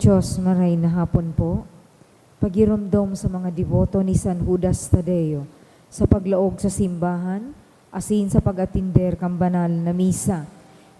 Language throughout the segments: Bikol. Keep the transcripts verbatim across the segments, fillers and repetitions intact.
Diyos, maray na hapon po. Pagiromdom sa mga deboto ni San Judas Tadeo sa paglaog sa simbahan asin sa pag-atender kan banal na misa.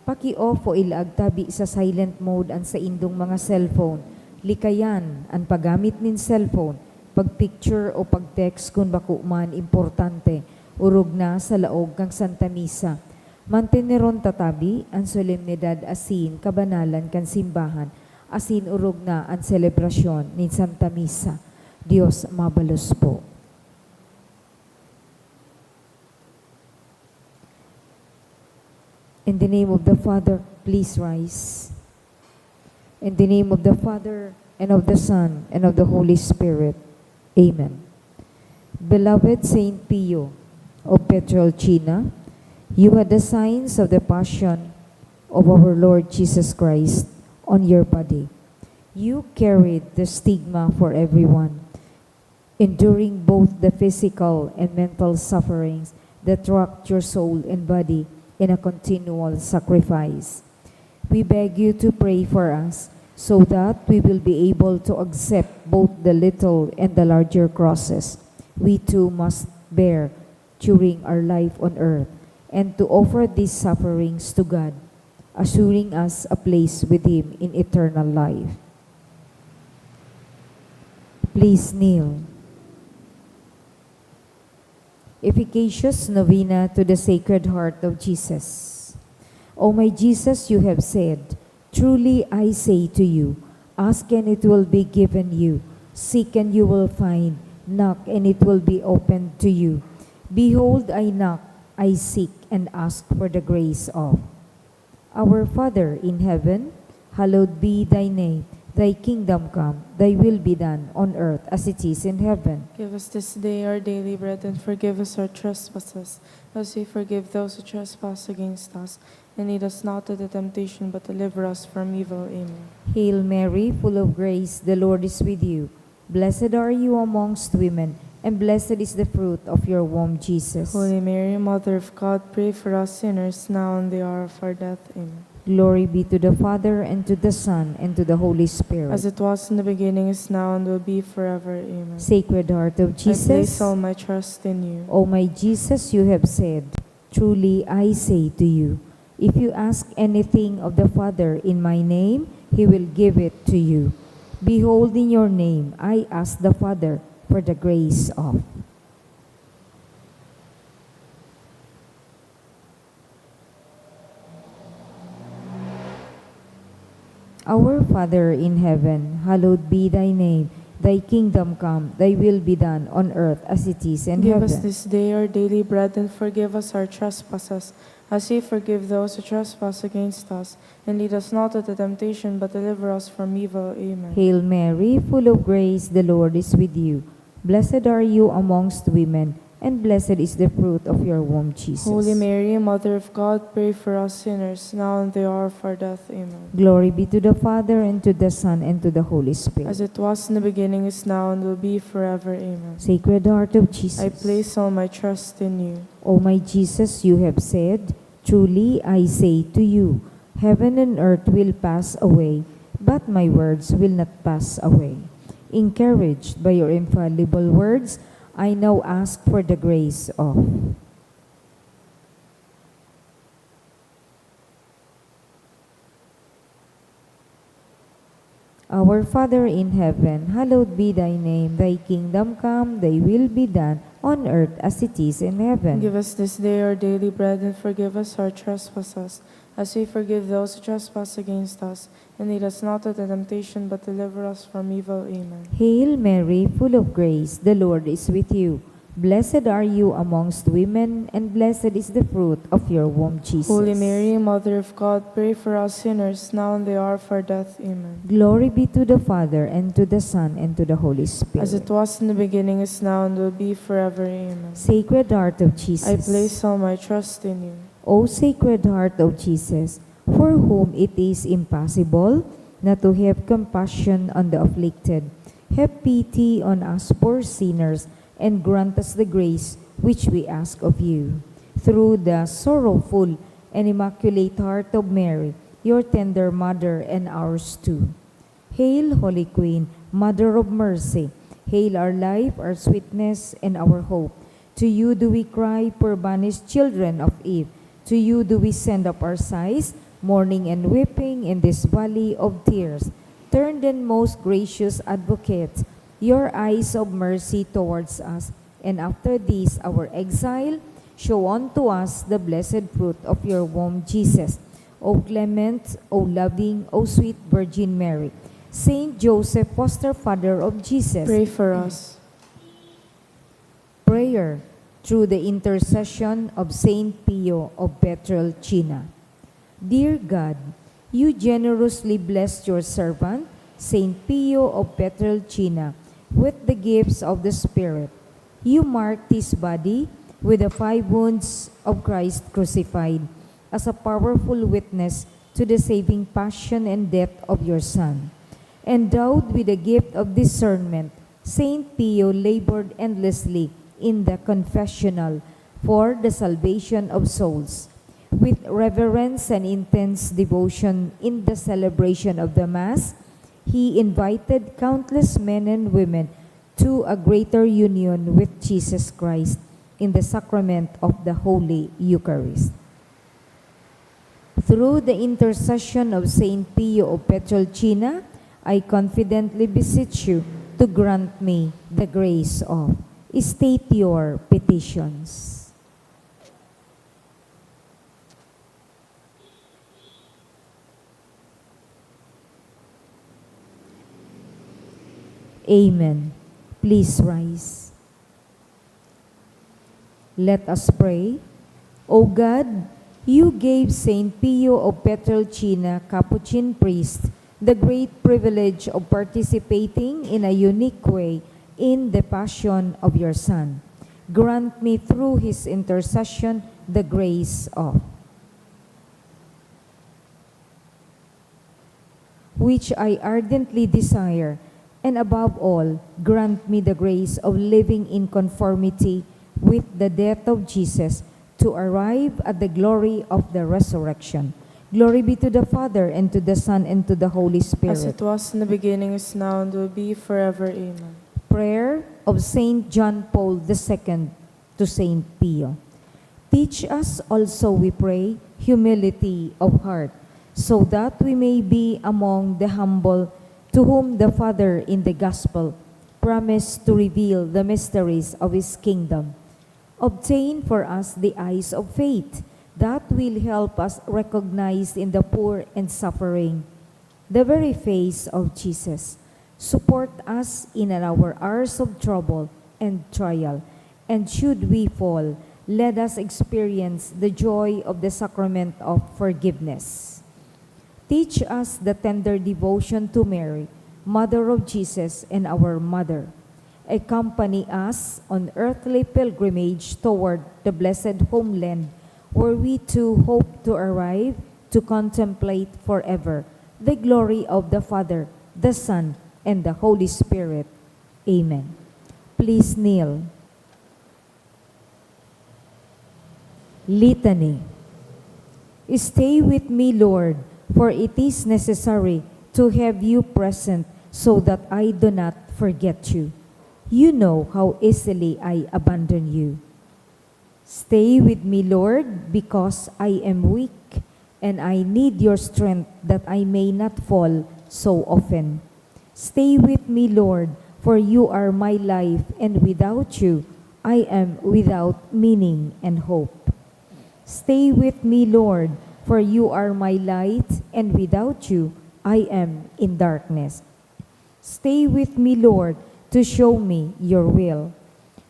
Paki-off o ilaag tabi sa silent mode an saindong mga cellphone. Likayan an paggamit nin cellphone, pag-picture o pag-text kun bako man importante, orog na sa laog kan Santa Misa. Manteneron ta tabi an solemnidad asin kabanalan kan simbahan, asin orog na an selebrasyon nin Santa Misa. Dios mabalos po. In the name of the Father, please rise. In the name of the Father, and of the Son, and of the Holy Spirit. Amen. Beloved Saint Pio of Pietrelcina, you had the signs of the Passion of our Lord Jesus Christ on your body. You carried the stigma for everyone, enduring both the physical and mental sufferings that racked your soul and body in a continual sacrifice. We beg you to pray for us so that we will be able to accept both the little and the larger crosses we too must bear during our life on earth, and to offer these sufferings to God, assuring us a place with Him in eternal life. Please kneel. Efficacious Novena to the Sacred Heart of Jesus. O my Jesus, you have said, "Truly I say to you, ask and it will be given you, seek and you will find, knock and it will be opened to you. Behold, I knock, I seek, and ask for the grace of." Our Father in heaven, hallowed be thy name. Thy kingdom come, thy will be done on earth as it is in heaven. Give us this day our daily bread, and forgive us our trespasses, as we forgive those who trespass against us. And lead us not into temptation, but deliver us from evil. Amen. Hail Mary, full of grace, the Lord is with you. Blessed are you amongst women, and blessed is the fruit of your womb, Jesus. Holy Mary, Mother of God, pray for us sinners, now and the hour of our death. Amen. Glory be to the Father, and to the Son, and to the Holy Spirit. As it was in the beginning, is now, and will be forever. Amen. Sacred Heart of Jesus. I place all my trust in you. O my Jesus, you have said, "Truly I say to you, if you ask anything of the Father in my name, He will give it to you. Behold, in your name I ask the Father for the grace of." Our Father in heaven, hallowed be thy name. Thy kingdom come, thy will be done on earth as it is in heaven. Give us this day our daily bread, and forgive us our trespasses, as we forgive those who trespass against us. And lead us not into temptation, but deliver us from evil. Amen. Hail Mary, full of grace, the Lord is with you. Blessed are you amongst women, and blessed is the fruit of your womb, Jesus. Holy Mary, Mother of God, pray for us sinners, now and the hour of our death. Amen. Glory be to the Father, and to the Son, and to the Holy Spirit. As it was in the beginning, is now, and will be forever. Amen. Sacred Heart of Jesus. I place all my trust in you. O my Jesus, you have said, "Truly I say to you, heaven and earth will pass away, but my words will not pass away." Encouraged by your infallible words, I now ask for the grace of Our Father in heaven, hallowed be thy name. Thy kingdom come, thy will be done, on earth as it is in heaven. Give us this day our daily bread, and forgive us our trespasses, as we forgive those who trespass against us. And lead us not into temptation, but deliver us from evil. Amen. Hail Mary, full of grace, the Lord is with you. Blessed are you amongst women, and blessed is the fruit of your womb, Jesus. Holy Mary, Mother of God, pray for us sinners, now and the hour of our death. Amen. Glory be to the Father, and to the Son, and to the Holy Spirit. As it was in the beginning, is now, and will be forever. Amen. Sacred Heart of Jesus. I place all my trust in you. O Sacred Heart of Jesus, for whom it is impossible not to have compassion on the afflicted, have pity on us poor sinners, and grant us the grace which we ask of you. Through the sorrowful and immaculate heart of Mary, your tender mother, and ours too. Hail, Holy Queen, Mother of Mercy. Hail our life, our sweetness, and our hope. To you do we cry, poor banished children of Eve. To you do we send up our sighs, mourning and weeping in this valley of tears. Turn then, most gracious Advocate, your eyes of mercy towards us, and after this our exile, show unto us the blessed fruit of your womb, Jesus. O clement, O loving, O sweet Virgin Mary, Saint Joseph, foster father of Jesus. Pray for us. Prayer through the intercession of Saint Pio of Pietrelcina. Dear God, you generously blessed your servant, Saint Pio of Pietrelcina, with the gifts of the Spirit. You marked his body with the five wounds of Christ crucified as a powerful witness to the saving passion and death of your Son. Endowed with the gift of discernment, Saint Pio labored endlessly in the confessional for the salvation of souls. With reverence and intense devotion in the celebration of the Mass, he invited countless men and women to a greater union with Jesus Christ in the sacrament of the Holy Eucharist. Through the intercession of Saint Pio of Pietrelcina, I confidently beseech you to grant me the grace of. State your petitions. Amen. Please rise. Let us pray. O God, you gave Saint Pio of Pietrelcina, Capuchin priest, the great privilege of participating in a unique way in the passion of your Son. Grant me through his intercession the grace of. Which I ardently desire, and above all, grant me the grace of living in conformity with the death of Jesus to arrive at the glory of the resurrection. Glory be to the Father, and to the Son, and to the Holy Spirit. As it was in the beginning, is now, and will be forever. Amen. Prayer of Saint John Paul the Second to Saint Pio. Teach us also, we pray, humility of heart, so that we may be among the humble, to whom the Father in the Gospel promised to reveal the mysteries of his kingdom. Obtain for us the eyes of faith that will help us recognize in the poor and suffering the very face of Jesus. Support us in our hours of trouble and trial, and should we fall, let us experience the joy of the sacrament of forgiveness. Teach us the tender devotion to Mary, Mother of Jesus and our Mother. Accompany us on earthly pilgrimage toward the blessed homeland, where we too hope to arrive to contemplate forever the glory of the Father, the Son, and the Holy Spirit. Amen. Please kneel. Litany. Stay with me, Lord, for it is necessary to have you present so that I do not forget you. You know how easily I abandon you. Stay with me, Lord, because I am weak, and I need your strength that I may not fall so often. Stay with me, Lord, for you are my life, and without you, I am without meaning and hope. Stay with me, Lord, for you are my light, and without you, I am in darkness. Stay with me, Lord, to show me your will.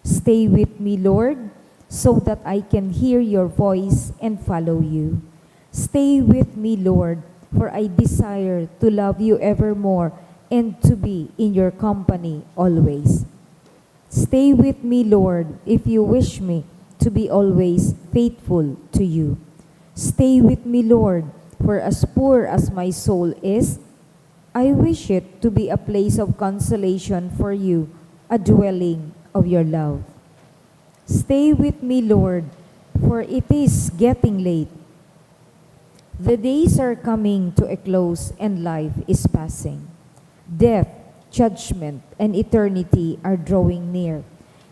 Stay with me, Lord, so that I can hear your voice and follow you. Stay with me, Lord, for I desire to love you evermore and to be in your company always. Stay with me, Lord, if you wish me to be always faithful to you. Stay with me, Lord, for as poor as my soul is, I wish it to be a place of consolation for you, a dwelling of your love. Stay with me, Lord, for it is getting late. The days are coming to a close and life is passing. Death, judgment, and eternity are drawing near.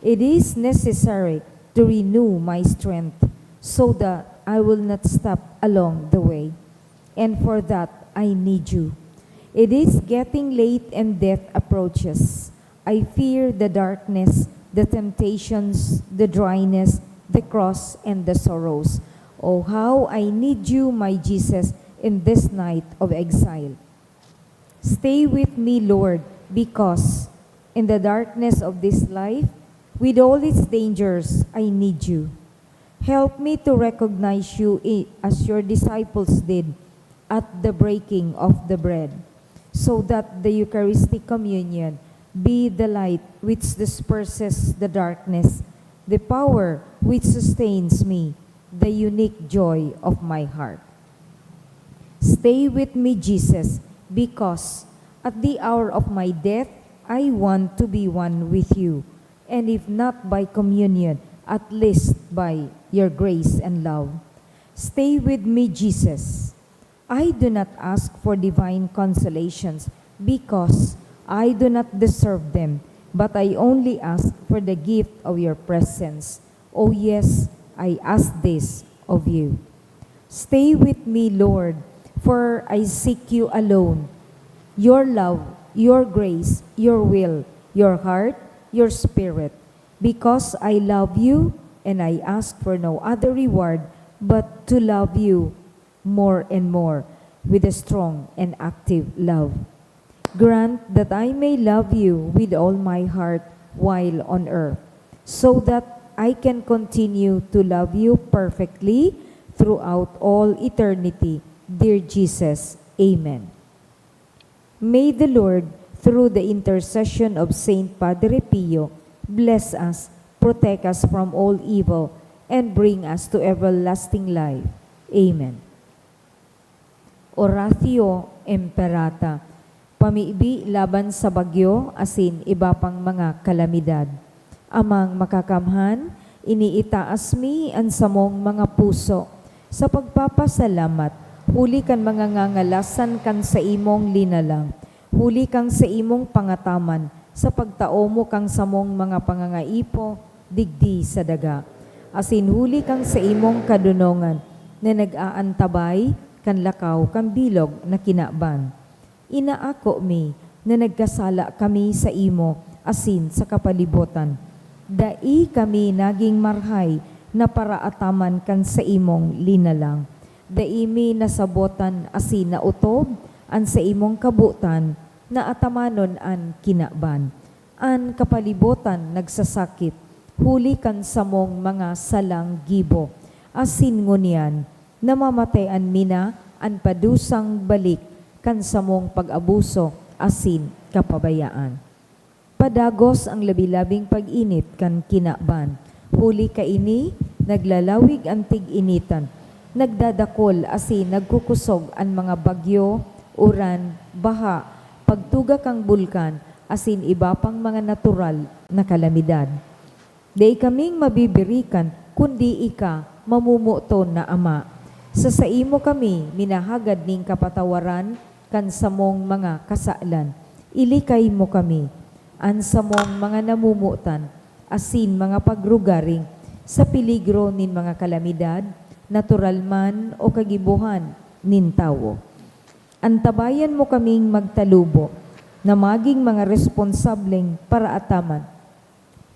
It is necessary to renew my strength so that I will not stop along the way. And for that, I need you. It is getting late and death approaches. I fear the darkness, the temptations, the dryness, the cross, and the sorrows. Oh, how I need you, my Jesus, in this night of exile. Stay with me, Lord, because in the darkness of this life, with all its dangers, I need you. Help me to recognize you i- as your disciples did at the breaking of the bread, so that the Eucharistic communion be the light which disperses the darkness, the power which sustains me, the unique joy of my heart. Stay with me, Jesus, because at the hour of my death, I want to be one with you, and if not by communion, at least by your grace and love. Stay with me, Jesus. I do not ask for divine consolations because I do not deserve them, but I only ask for the gift of your presence. Oh yes, I ask this of you. Stay with me, Lord, for I seek you alone. Your love, your grace, your will, your heart, your spirit. Because I love you and I ask for no other reward but to love you more and more with a strong and active love. Grant that I may love you with all my heart while on earth, so that I can continue to love you perfectly throughout all eternity. Dear Jesus, amen. May the Lord, through the intercession of Saint Padre Pio, bless us, protect us from all evil, and bring us to everlasting life. Amen. Oratio Imperata, pamibi laban sa bagyo asin iba pang mga kalamidad. Amang Makakamhan, iniitaas mi an samong mga puso sa pagpapasalamat huli kan mga ngangalasan kan saimong linalang, huli kan saimong pangataman sa pagtao mo kan samong mga pangangaipo digdi sa daga, asin huli kan saimong kadonongan na nag-aantabay kan lakaw kan bilog na kinaban. Inaako mi na nagkasala kami saimo asin sa kapalibotan. Dai kami nagin marahay na paraataman kan saimong linalang. Dai mi nasabotan asin naotob an saimong kabotan na atamanon an kinaban. An kapalibotan nagsasakit huli kan samong mga salang gibo, asin ngunyan namamatayan mi na an padusang balik kan samong pag-abuso asin kapabayaan. Padagos an labi-labing pag-init kan kinaban. Huli kaini, naglalawig an tig-initan, nagdadakol asin nagkukosog an mga bagyo, uran, baha, pagtuga kan bulkan, asin iba pang mga natural na kalamidad. Dai kaming mabibirikan, kundi ika, mamomoton na Ama. Sa saimo kami minahagad nin kapatawaran kan samong mga kasalan. Ilikay mo kami, an samong mga namomotan, asin mga pagrugaring sa peligro nin mga kalamidad, natural man o kagibohan nin tawo. Antabayan mo kaming magtalubo na magin mga responsableng paraataman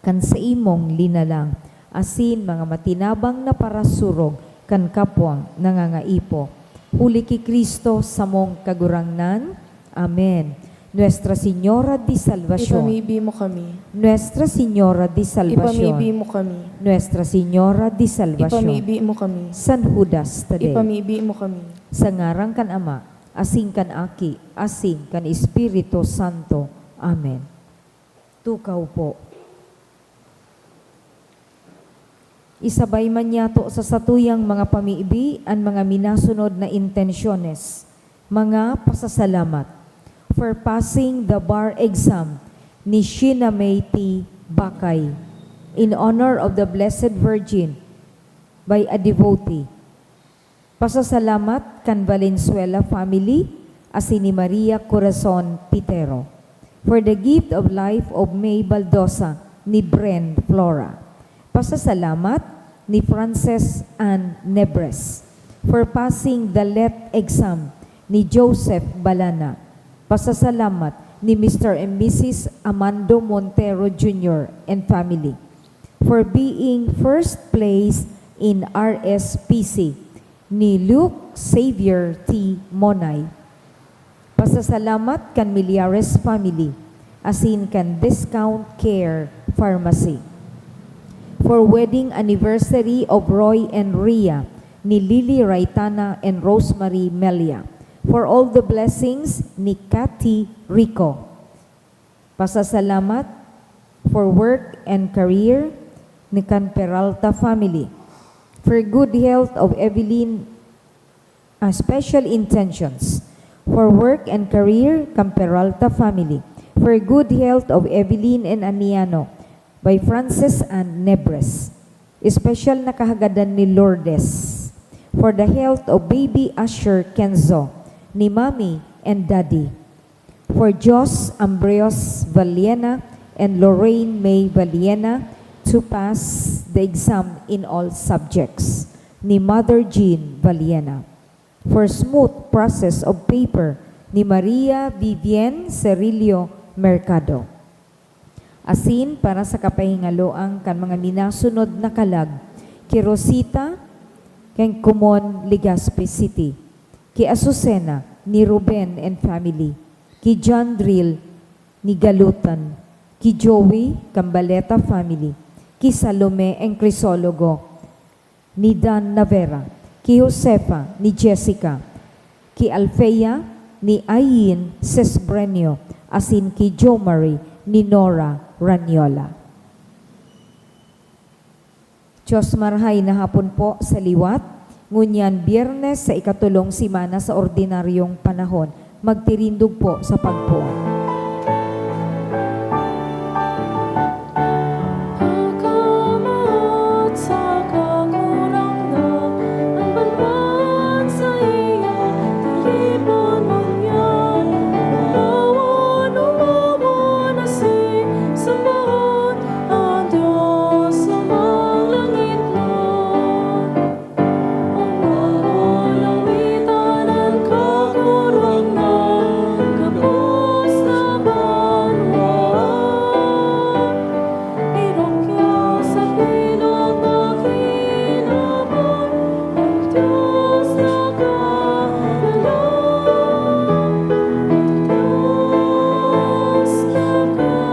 kan saimong linalang, asin mga matinabang na parasurog kan kapwang nangangaipo. Huli ki Cristo samong Kagurangnan. Amen. Nuestra Señora de Salvacion. Ipamibi mo kami. Nuestra Señora de Salvacion. Ipamibi mo kami. Nuestra Señora de Salvacion. Ipamibi mo kami. San Judas Tadeo. Ipamibi mo kami. Sa ngaran kan Ama, asin kan Aki, asin kan Espiritu Santo. Amen. Tukaw po. Isabay man niyato sa satuyang mga pamibi an mga minasunod na intensyones, mga pasasalamat. For passing the bar exam ni Sheena May T. Bakay, in honor of the Blessed Virgin, by a devotee. Pasasalamat kan Valenzuela family, asin ni Maria Corazon Pitero. For the gift of life of May Baldosa ni Bren Flora. Pasasalamat ni Frances Ann Nebres for passing the let exam ni Joseph Balana. Pasasalamat ni Mister and Missus Amando Montero Junior and family for being first place in R S P C ni Luke Xavier T. Monay. Pasasalamat kan Millares family, asin kan Discount Care Pharmacy. For wedding anniversary of Roy and Ria ni Lily Raitana and Rosemary Melia. For all the blessings ni Cathy Rico. Pasasalamat for work and career ni kan Peralta family. For good health of Evelyn, ah, special intentions. For work and career kan Peralta family. For good health of Evelyn and Aniano by Frances Ann Nebres. Espesyal na kahagadan ni Lourdes. For the health of baby Asher Kenzo, ni Mommy and Daddy. For Jos Ambrios Valiena and Lorraine May Valiena to pass the exam in all subjects, ni Mother Jean Valiena. For smooth process of paper, ni Maria Vivienne Cerillo Mercado. Asin para sa kapahingaloan kan mga minasunod na kalag, ki Rosita, kan Comon, Legazpi City, ki Azucena, ni Ruben and family, ki John Drill, ni Galutan, ki Joey, kan Baleta family, ki Salome and Crisologo, ni Dan Navera, ki Josefa, ni Jessica, ki Alfea, ni Ayin Sesbrenio, asin ki Jomari, ni Nora Raniola. Diyos, marahay na hapon po sa liwat. Ngunyan, Biyernes sa ikatulong semana sa ordinaryong panahon. Magtirindog po sa pagpoon. Pagkamat sa Kagurangnan, an banwag saiya, tiripon ngunyan, umawon, umawon, asin sambahan an Dios sa mga langit na. Umawon, lawitan an Kagurangnan, gabos na banwaan. Irukya sa bilog na kinaban, an Dios na kagalang, an Dios na kagalang.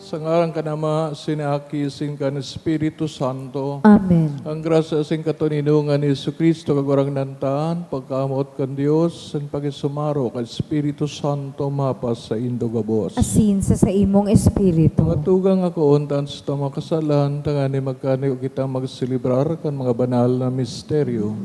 Sa ngaran kan Ama, asin kan Aki, asin kan Espiritu Santo. Amen. An grasya asin katoninongan ni Jesu-Cristo, Kagurangnan ta, an pagkamoot kan Dios, an pakisumaro kan Espiritu Santo, mapasaindo gabos. Asin sa saimong espiritu. Mga tugang, akoon ta an satong mga kasalan, tanganing magkanigo kita magselebrar kan mga banal na misteryo.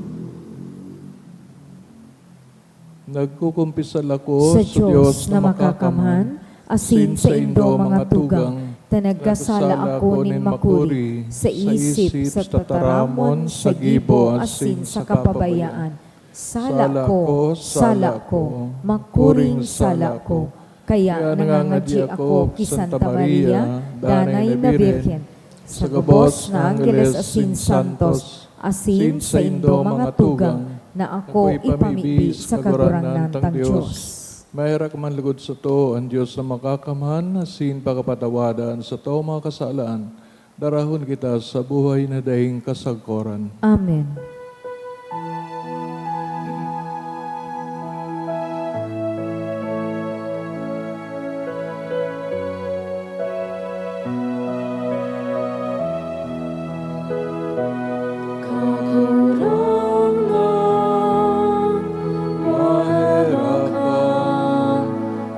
Nagkukumpisal ako sa Dios na Makakamhan, asin saindo, mga tugang, ta nagkasala ako nin makuri sa isip, sa tataramon, sa gibo, asin sa kapabayaan. Sala ko, sala ko, makuring sala ko. Kaya nangangadyi ako ki Santa Maria, Danay na Birhen, sa gabos na anggeles asin santos, asin saindo, mga tugang, na ako ipamibi sa Kagurangnan tang Dios. Maherak man lugod sato an Dios na Makakamhan, asin pakapatawadan an satong mga kasalan, darahon kita sa buhay na daing kasagkoran. Amen. Kagurangnan, maherak ka.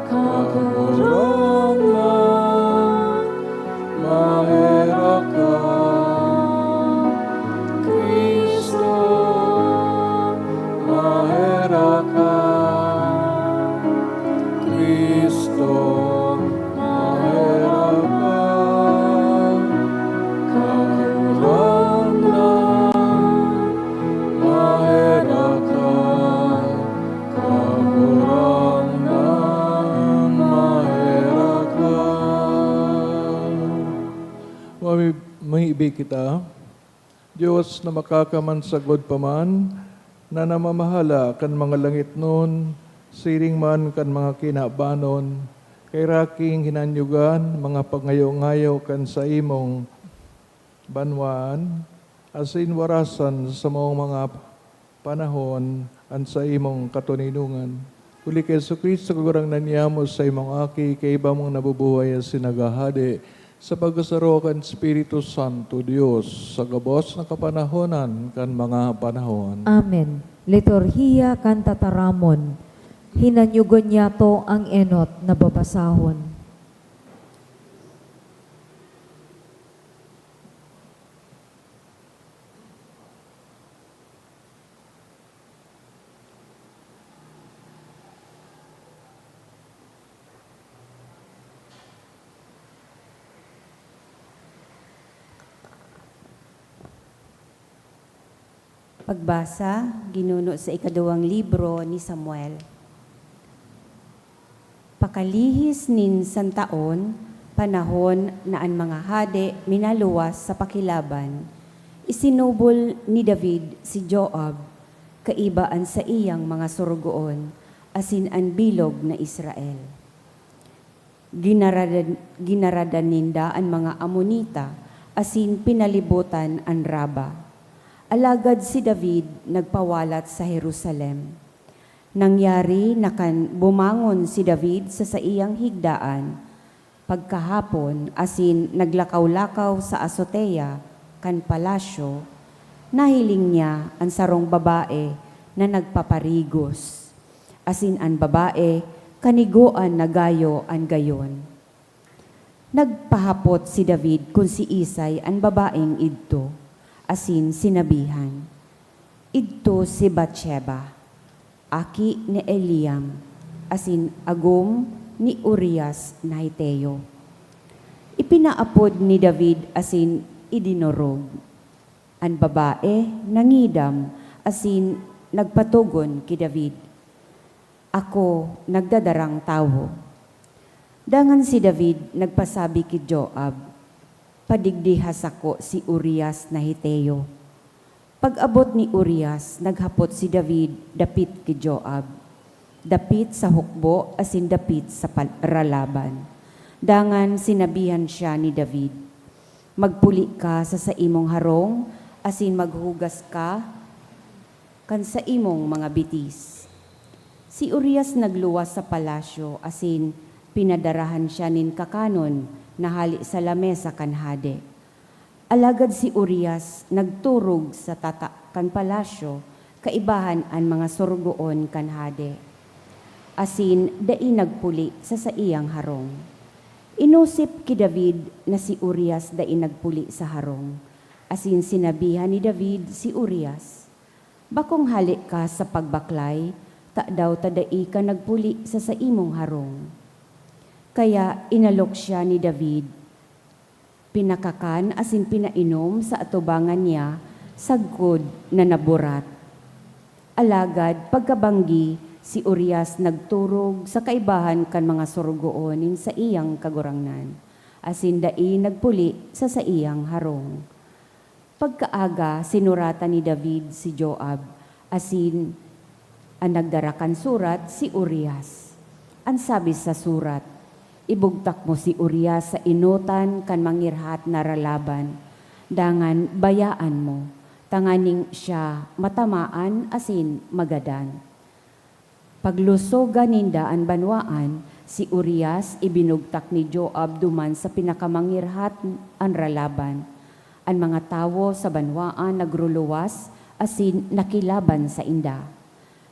Kagurangnan, maherak ka. Cristo, maherak ka. Cristo, maherak ka. Kagurangnan, Kita, Dios na makakamansagod pa man, na namamahala kan mga langitnon, siring man kan mga kinabanon, kairaking hinanyugan mga pagngayo-ngayo kan saimong banwaan, asin warasan sa samong mga panahon an saimong katoninongan. Huli ki Jesu-Cristo, Kagurangnan niamo, saimong Aki, kaiba mong nabubuhay asin naghahade sa pagkasaro kan Espiritu Santo, Dios, sa gabos na kapanahonan kan mga panahon. Amen. Liturhiya kan Tataramon. Hinanyugon niyato ang enot na babasahon. Pagbasa, ginuno sa ikaduwang libro ni Samuel. Pakalihis nin santaon, panahon na an mga hade minaluwas sa pakilaban, isinubol ni David si Joab, kaiba an saiyang mga sorogoon, asin an bilog na Israel. Ginaradan, ginaradan ninda an mga Amonita asin pinalibotan an Raba. Alagad si David nagpawalat sa Jerusalem. Nangyari na kan bumangon si David sa saiyang higdaan pagkahapon asin naglakaw-lakaw sa azotea kan palasyo, nahiling niya an sarong babae na nagpaparigos, asin an babae kanigoan na gayo an gayon. Nagpahapot si David kun siisay an babaeng idto, asin sinabihan, "Idto si Batsheba, aki ni Eliam, asin agom ni Urias na Heteo." Ipinaapod ni David asin idinorog. An babae nangidam asin nagpatogon ki David, "Ako nagdadarang tawo." Dangan si David nagpasabi ki Joab, "Padigdi ha sako si Urias na Heteo." Pag-abot ni Urias, naghapot si David dapit ki Joab, dapit sa hukbo asin dapit sa pal-, ralaban. Dangan sinabihan siya ni David, "Magpuli ka sa saimong harong asin maghugas ka kan saimong mga bitis." Si Urias nagluwas sa palasyo asin pinadarahan siya nin kakanon na hale sa lamesa kan hade. Alagad si Urias nagturog sa tatak kan palasyo kaibahan an mga sorogoon kan hade, asin dai nagpuli sa saiyang harong. Inosip ki David na si Urias dai nagpuli sa harong, asin sinabihan ni David si Urias, "Bakong hale ka sa pagbaklay, tadaw ta dai ka nagpuli sa saimong harong?" Kaya inalok siya ni David, pinakakan asin pinainom sa atubangan niya sagkod na naburat. Alagad pagkabanggi, si Urias nagturog sa kaibahan kan mga sorogoon nin saiyang kagurangnan, asin dai nagpuli sa saiyang harong. Pagkaaga, sinuratan ni David si Joab, asin an nagdara kan surat si Urias. An sabi sa surat, "Ibugtak mo si Urias sa enotan kan mangirhat na ralaban, dangan bayaan mo, tanganing siya matamaan asin magadan." Paglusogan ninda an banwaan, si Urias ibinugtak ni Joab duman sa pinakamangirhat an ralaban. An mga tawo sa banwaan nagruluwas asin nakilaban sainda.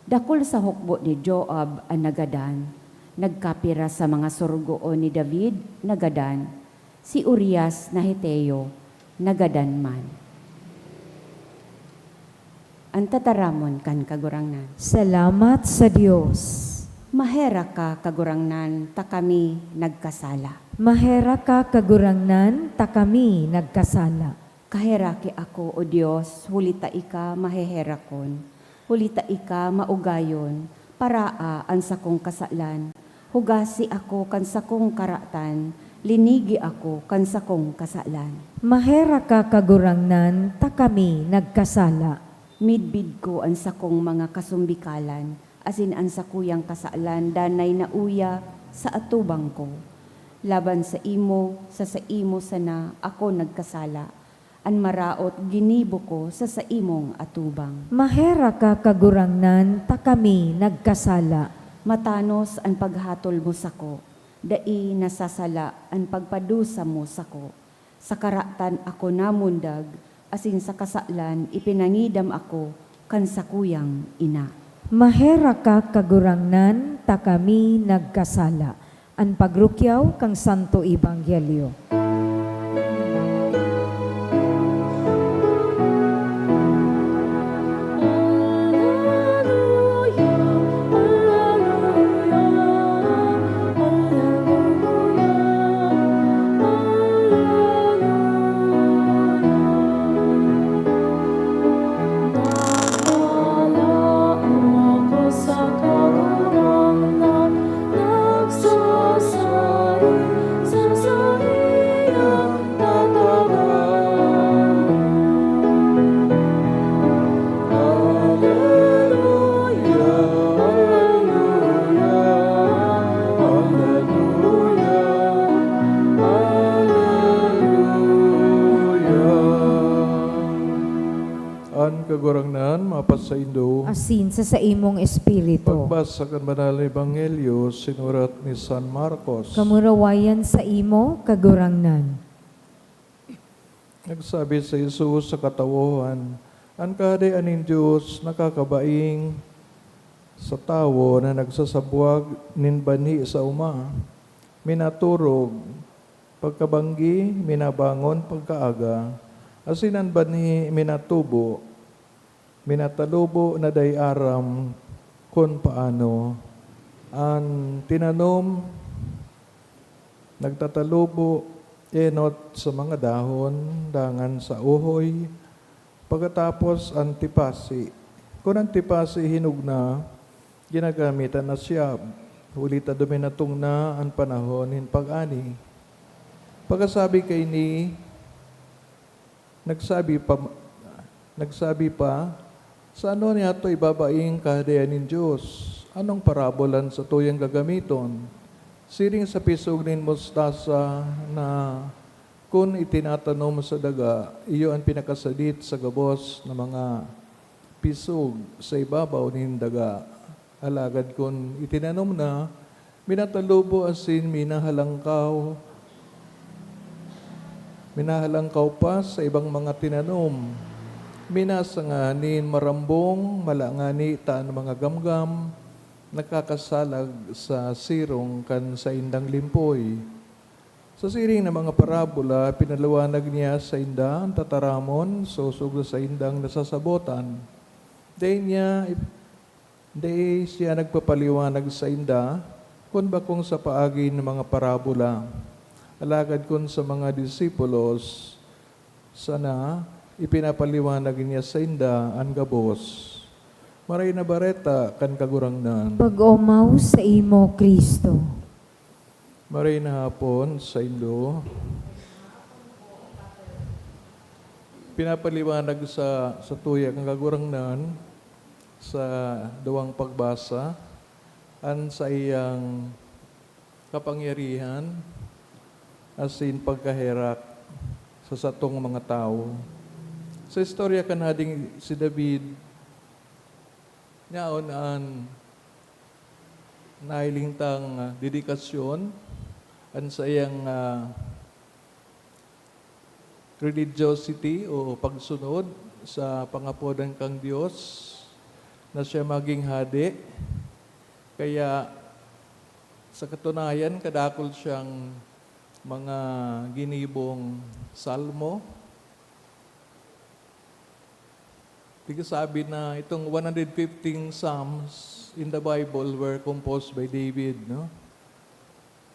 Dakul sa hukbo ni Joab an nagadan. Nagkapira sa mga sorogoon ni David nagadan. Si Urias na Heteo nagadan man. An tataramon kan Kagurangnan. Salamat sa Dios. Maherak ka, Kagurangnan, ta kami nagkasala. Maherak ka, Kagurangnan, ta kami nagkasala. Kaheraki ako, O Dios, huli ta ika maheherakon. Huli ta ika maugayon, paraa an sakong kasalan. Hugasi ako kan sakong karatan, Linigi ako kan sakong kasalan. Maherak ka, Kagurangnan, ta kami nagkasala. Midbid ko an sakong mga kasumbikalan, asin an sakuyang kasalan danay nauya sa atubang ko. Laban saimo, sa saimo sana ako nagkasala. An maraot ginibo ko sa saimong atubang. Maherak ka, Kagurangnan, ta kami nagkasala. Matanos an paghatol mo sako, dai nasasala an pagpadusa mo sako. Sa karatan ako namundag, asin sa kasalan ipinangidam ako kan sakuyang ina. Maherak ka, Kagurangnan, ta kami nagkasala. An pagrukyaw kan Santo Ebanghelyo. An Kagurangnan mapasaindo. Asin sa saimong espiritu. Pagbasa kan Banal na Ebanghelyo sinurat ni San Marcos. Kamurawayan saimo, Kagurangnan. Nagsabi si Jesus sa katawohan, "An Kahadean nin Dios nakakabaing sa tawo na nagsasabwag nin banhi sa oma, minaturog pagkabanggi, minabangon pagkaaga, asin an banhi minatubo, minatalubo na dai aram kun paano. An tinanom nagtatalubo enot sa mga dahon, dangan sa uhoy, pagkatapos an tipasi. Kun an tipasi hinog na, ginagamit an asyab, huli ta duminatong na an panahon nin pag-ani." Pagkasabi kaini, nagsabi pa, nagsabi pa, "Sa ano niyato ibabaing Kahadean nin Dios? Anong parabola an satuyang gagamiton? Siring sa pisog nin mustasa na kun itinatanom sa daga, iyo an pinakasadit sa gabos na mga pisog sa ibabaw nin daga. Alagad kun itinanom na, minatalubo asin minahalangkaw, minahalangkaw pa sa ibang mga tinanom. Minasanga nin marambong, mala ngani ta an mga gamgam nakakasalag sa sirong kan saindang limpoy." Sa siring na mga parabola, pinaliwanag niya sainda an tataramon sosog sa saindang nasasabotan. Dai niya, dai siya nagpapaliwanag sainda kun bakong sa paagi nin mga parabola. Alagad kun sa mga disipulos sana, ipinapaliwanag niya sainda an gabos. Maray na Bareta kan Kagurangnan. Pag-omaw saimo, Cristo. Maray na hapon saindo. Pinapaliwanag sa, sa tuya kan Kagurangnan sa duwang pagbasa an saiyang kapangyarihan asin pagkaherak sa satong mga tawo. Sa istorya kan Hading si David, yaon an nahiling tang, ah, dedikasyon, an saiyang, ah, religiosity o pagsunod sa pangapodan kan Dios na siya maging hade. Kaya, sa katunayan, kadakul siyang mga ginibong salmo. Tigsabi na itong one hundred fifteen Psalms in the Bible were composed by David, no?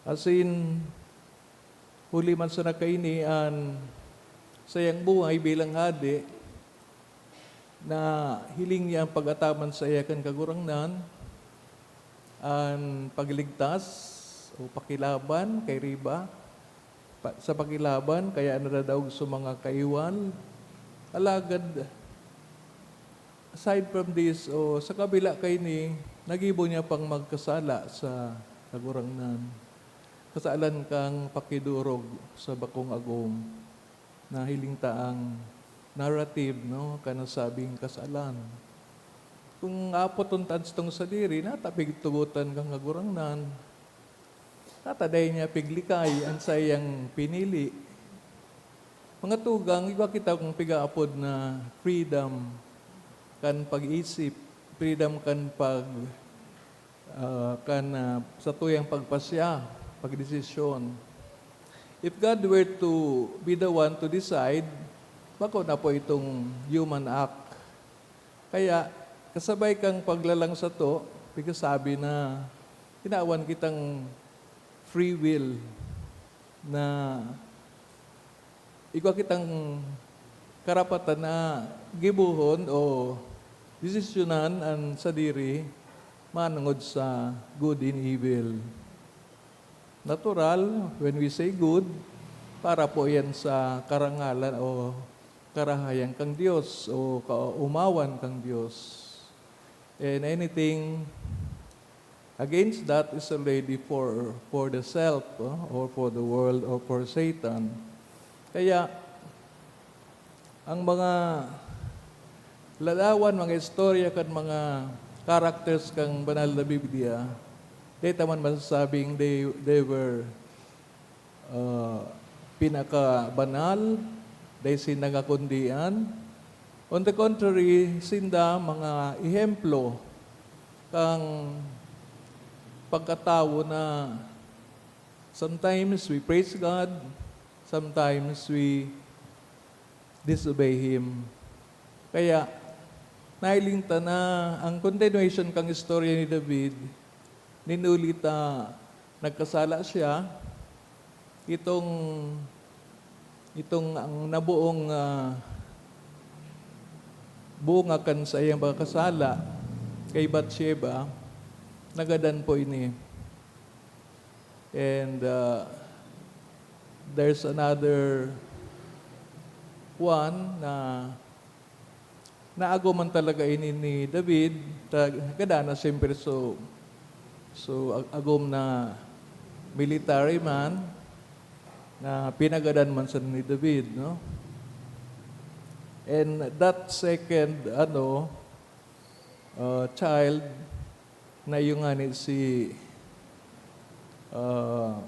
As in, huli man sana kaini an saiyang buhay bilang hade, nahiling niya an pag-ataman saiya kan Kagurangnan, an pagligtas o pakilaban kairiba, pa-, sa pakilaban, kaya nadadaog sa mga kaiwal. Alagad, aside from this, o sa kabila kaini, nagibo niya pang magkasala sa Kagurangnan. Kasalan kang pakidorog sa bakong agom. Nahiling ta ang narrative, no, kan nasabing kasalan. Kung apoton ta an satong sadiri, nata pigtugotan kan Kagurangnan. Nata dai niya piglikay an saiyang pinili. Mga tugang, igwa kita kung pigaapod na freedom kan pag-isip, freedom kan pag, ah, kan, ah, satuyang pagpasya, pagdesisyon. If God were to be the one to decide, bako na po itong human act. Kaya, kasabay kang paglalang sato, pigkasabi na tinawan kitang free will na igwa kitang karapatan na gibohon o desisyonan an sadiri manongod sa good and evil. Natural, when we say good, para po yan sa karangalan o karahayan kang Dios o kaumawan kang Dios. And anything against that is already for, for the self, oh, or for the world, or for Satan. Kaya, ang mga lalawan, mga istorya kan mga characters kan Banal na Biblia, dai ta man masasabing they, they were, ah, pinakabanal, dai sinda kakundian. On the contrary, sinda mga ehemplo kan pagkatawo na sometimes we praise God, sometimes we disobey Him. Kaya, nahiling ta na ang continuation kan istorya ni David, nin huli ta nagkasala siya, itong, itong ang nabuong, ah, bunga kan saiyang pagkasala kay Bathsheba, nagadan po ini. And, uh, there's another one na naagom man talaga ini ni David, ta-, gada na siyempre so, so ag-, agom na military man na pinagadan man siya ni David, no? And that second, ano, uh, child, na iyo ngani si, ah,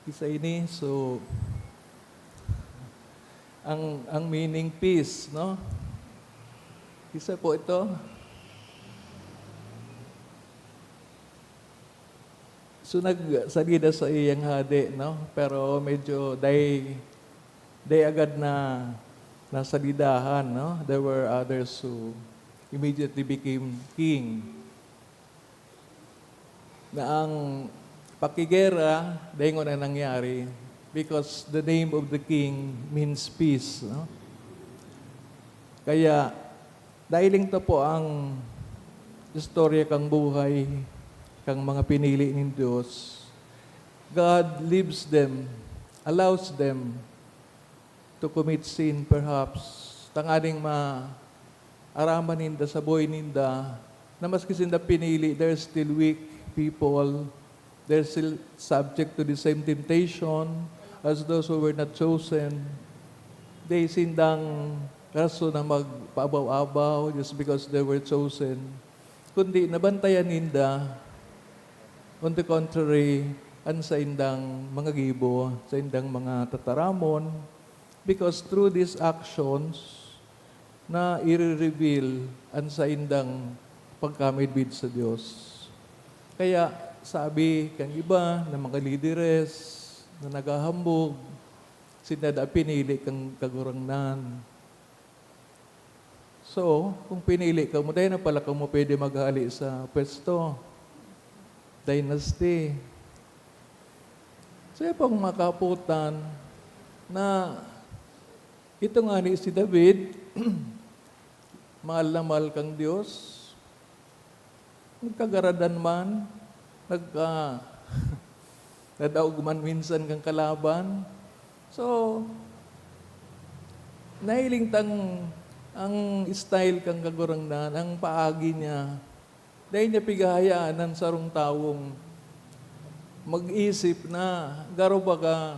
isa ini. So, ang, ang meaning peace, no? Isa po ito. So, nagsalida sa iyang hade, no? Pero medyo dai, dai agad na nasalidahan, no? There were others who immediately became king. Na ang pakigera, dai ngona nangyari because the name of the king means peace, no? Kaya, nahiling ta po ang istorya kang buhay kang mga pinili nin Dios. God leaves them, allows them to commit sin, perhaps, tanganing maaraman ninda sa buhay ninda na maski sinda pinili, they're still weak people. They're still subject to the same temptation as those who were not chosen. Dai sindang rason na magpaabaw-abaw just because they were chosen. Kundi nabantayan ninda, on the contrary, an saindang mga gibo, saindang mga tataramon, because through these actions, na ire-reveal an saindang pagkamidbid sa Dios. Kaya sabi kan iba na mga lideres na naghahambog, sinda daa pinili kan Kagurangnan. So, kung pinili kamo, dai na pala kamo pwede maghale sa pwesto. Dynasty. So, iyo pang mga kaapotan na ito ngani si David, mahal na mahal kang Dios, nagkagaradan man, nagka-, Nadaog man minsan kang kalaban. So, nahiling tang ang style kang Kagurangnan, ang paagi niya, dai niya pigahayaan an sarong tawong mag-isip na garo baga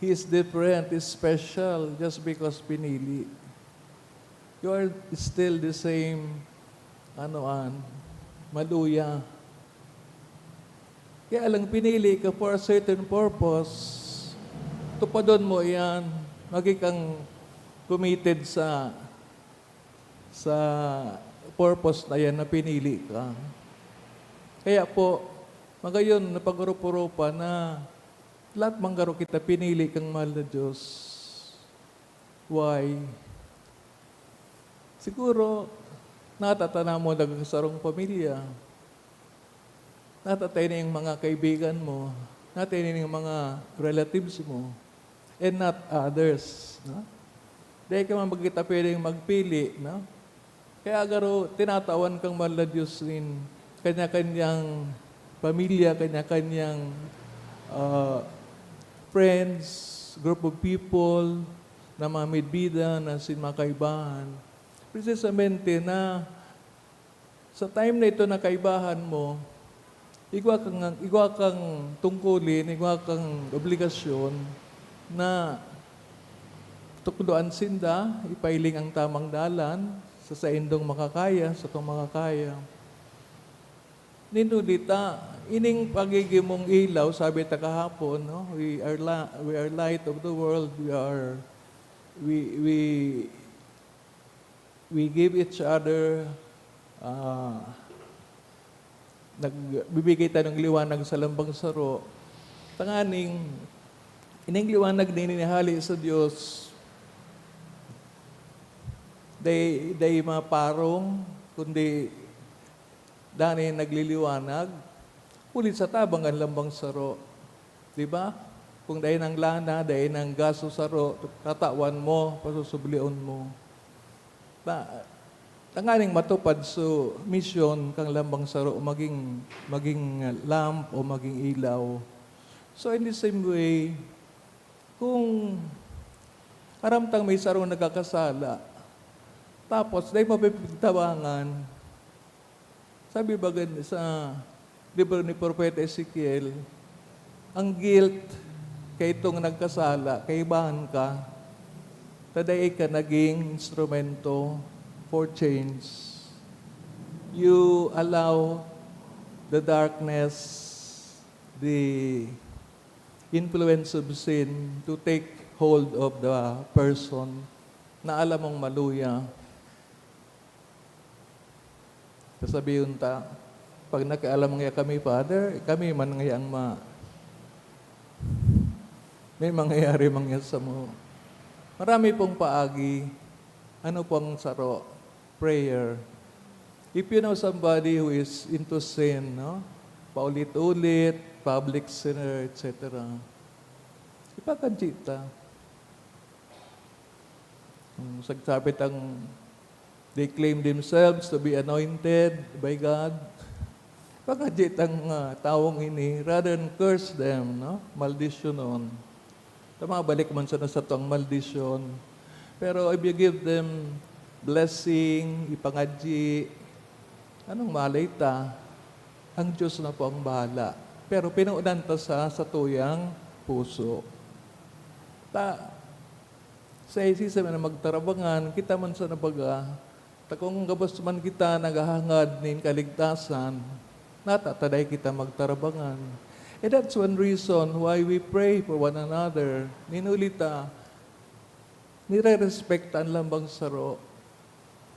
he is different, is special just because pinili. You are still the same, ano an, maluya. Kaya lang pinili ka for a certain purpose. Tupadon mo iyan. Magi kang committed sa, sa purpose na yan na pinili ka. Kaya po, magayon na pag-urup-urupan na lahat man garo kita pinili kang mahal na Diyos. Why? Siguro, natatanamon na ka sarong pamilya. Natatay na yung mga kaibigan mo. Natatay na yung mga relatives mo. And not others. No? Dahil ka man magkita pwedeng magpili. No? Kaya garo, tinatawan kang mahal na Diyos nin kanya-kanyang pamilya, kanya-kanyang ah, friends, group of people na mga midbida na sin mga kaibahan. Precisamente na sa time na ito na kaibahan mo, igwa kang, igwa kang tungkulin, igwa kang obligasyon na tukdoan sinda, ipailing ang tamang dalan sa saindong makakaya, sa tong makakaya. Ninulita, ining pagiging mong ilaw, sabi ta kahapon, no? We are la-, we are light of the world. We are, we, we, we give each other, ah, nagbibigay tayong liwanag sa lambang saro. Tanganing, ining liwanag na ininihali sa Diyos, dai, dai maparong, kundi danay nagliliwanag, huli sa tabang kan lambang saro. Di ba? Kung dai nang lana, dai nang gaso saro, tatawan mo, pasusublion mo. Ba, tanganing matupad so misyon kang lambang saro, maging, maging lamp o maging ilaw. So, in the same way, kung aram tang may sarong nagkakasala, tapos dai mapipigtabangan, sabi baga sa libro ni Propeta Ezekiel, ang guilt kay itong nagkasala, kaibahan ka, ta dai ka naging instrumento for change. You allow the darkness, the influence of sin to take hold of the person na alam mong maluya. Sasabihon ta, "Pag nakialam ngaya kami, Father, kami man ngaya ang ma-, may mangyayari man ngaya samo." Marami pong paagi. Ano pong saro? Prayer. If you know somebody who is into sin, no? Paulit-ulit, public sinner, et cetera. Ipakadji ta. Kung sagsabit ang, they claim themselves to be anointed by God. Pakadji tang, ah, tawong ini, rather than curse them, no? Maldisyonon. Ta mabalik man sana sa tuang maldisyon. Pero if you give them blessing, ipangadji, anong malay ta? Ang Diyos na po ang bahala. Pero pinuunan ta sa satuyang puso. Ta, sa isisa man na magtarabangan, kita man sa nabaga, ta kung gabos man kita naghahangad nin kaligtasan, nata ta dai kita magtarabangan. And that's one reason why we pray for one another. Ninuli ta, nire-respect ta an lambang saro.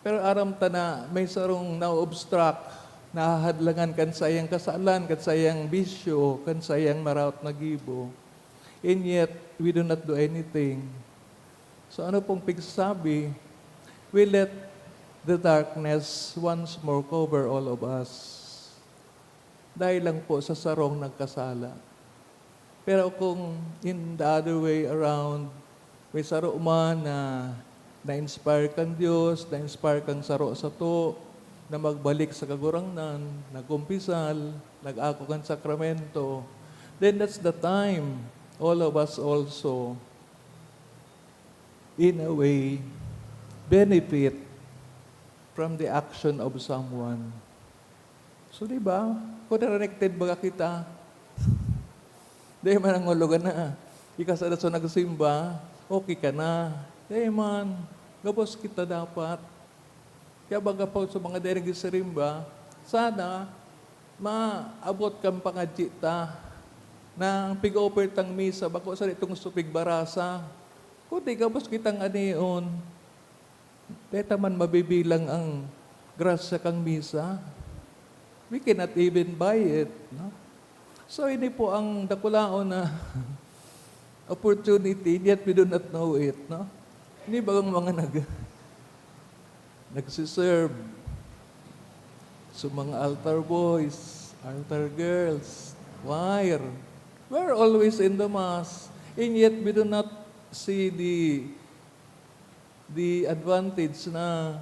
Pero aram ta na may sarong na-obstruct, nahahadlangan kan saiyang kasalan, kan saiyang bisyo, kan saiyang maraot na gibo. And yet, we do not do anything. So ano pong pigsasabi? We let the darkness once more cover all of us. Dahil lang po sa sarong nagkasala. Pero kung in the other way around, may saro man na na-inspire kan Diyos, na-inspire kan saro sato na magbalik sa Kagurangnan, nagkumpisal, nag-ako kan sakramento, then that's the time all of us also, in a way, benefit from the action of someone. So, di ba? Kung connected baga kita, di man ang hulugan na ika sa daso nagsimba, okay ka na. Di man. Gabos kita dapat. Kaya baga po sa mga dai nagsisimba, sana maabot kan pangadyi ta na ang pig-offer tang misa bako sa itong supig barasa, kundi gabos kitang anion. Dai ta man mabibilang ang grasya kan misa. We cannot even buy it, no? So, ini po ang dakulaon na opportunity, yet we do not know it, no? Ini bagang mga nag-, nagsiserve. So, mga altar boys, altar girls, choir, we're always in the mass. And yet, we do not see the, the advantage na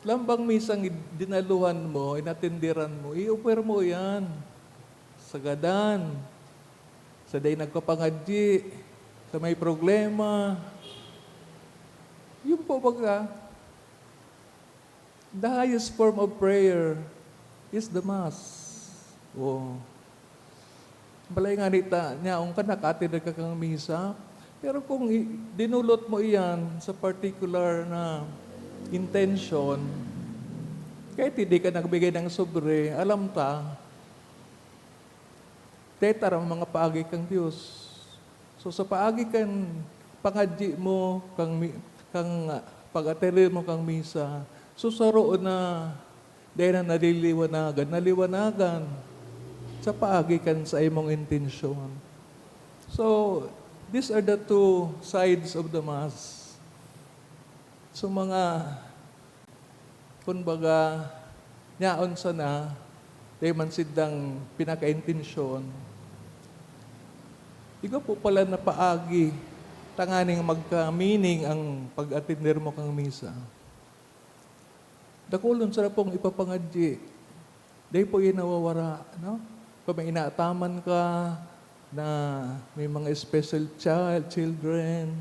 lambang misang dinaluhan mo, inatenderan mo, i-offer mo yan. Sagadan. Sa dai nagkapangadyi, sa may problema. Yun po baga, the highest form of prayer is the Mass. Oo. Balay nga nita, nyaong ka, nakaatid ka kang misa. Pero kung i-, dinulot mo iyan sa particular na intention, kahit hindi ka nagbigay ng sobre, alam ta, dai ta aram mga paagi kang Dios. So, sa paagi kan pangadyi mo, kang mi-, kang, ah, pag-atender mo kang misa, so, saro na dai na naliliwanagan, naliwanagan sa paagi kan sa imong intensyon. So, these are the two sides of the Mass. So, mga, kumbaga, nyaon sana, dai man sindang pinakaintensyon. Igwa po pala na paagi, tanganing magka-meaning ang pag-atender mo kang misa. Dakulon sana pong ipapangadyi. Dai po yan nawawara, no? Kung may inaataman ka na may mga special child, children,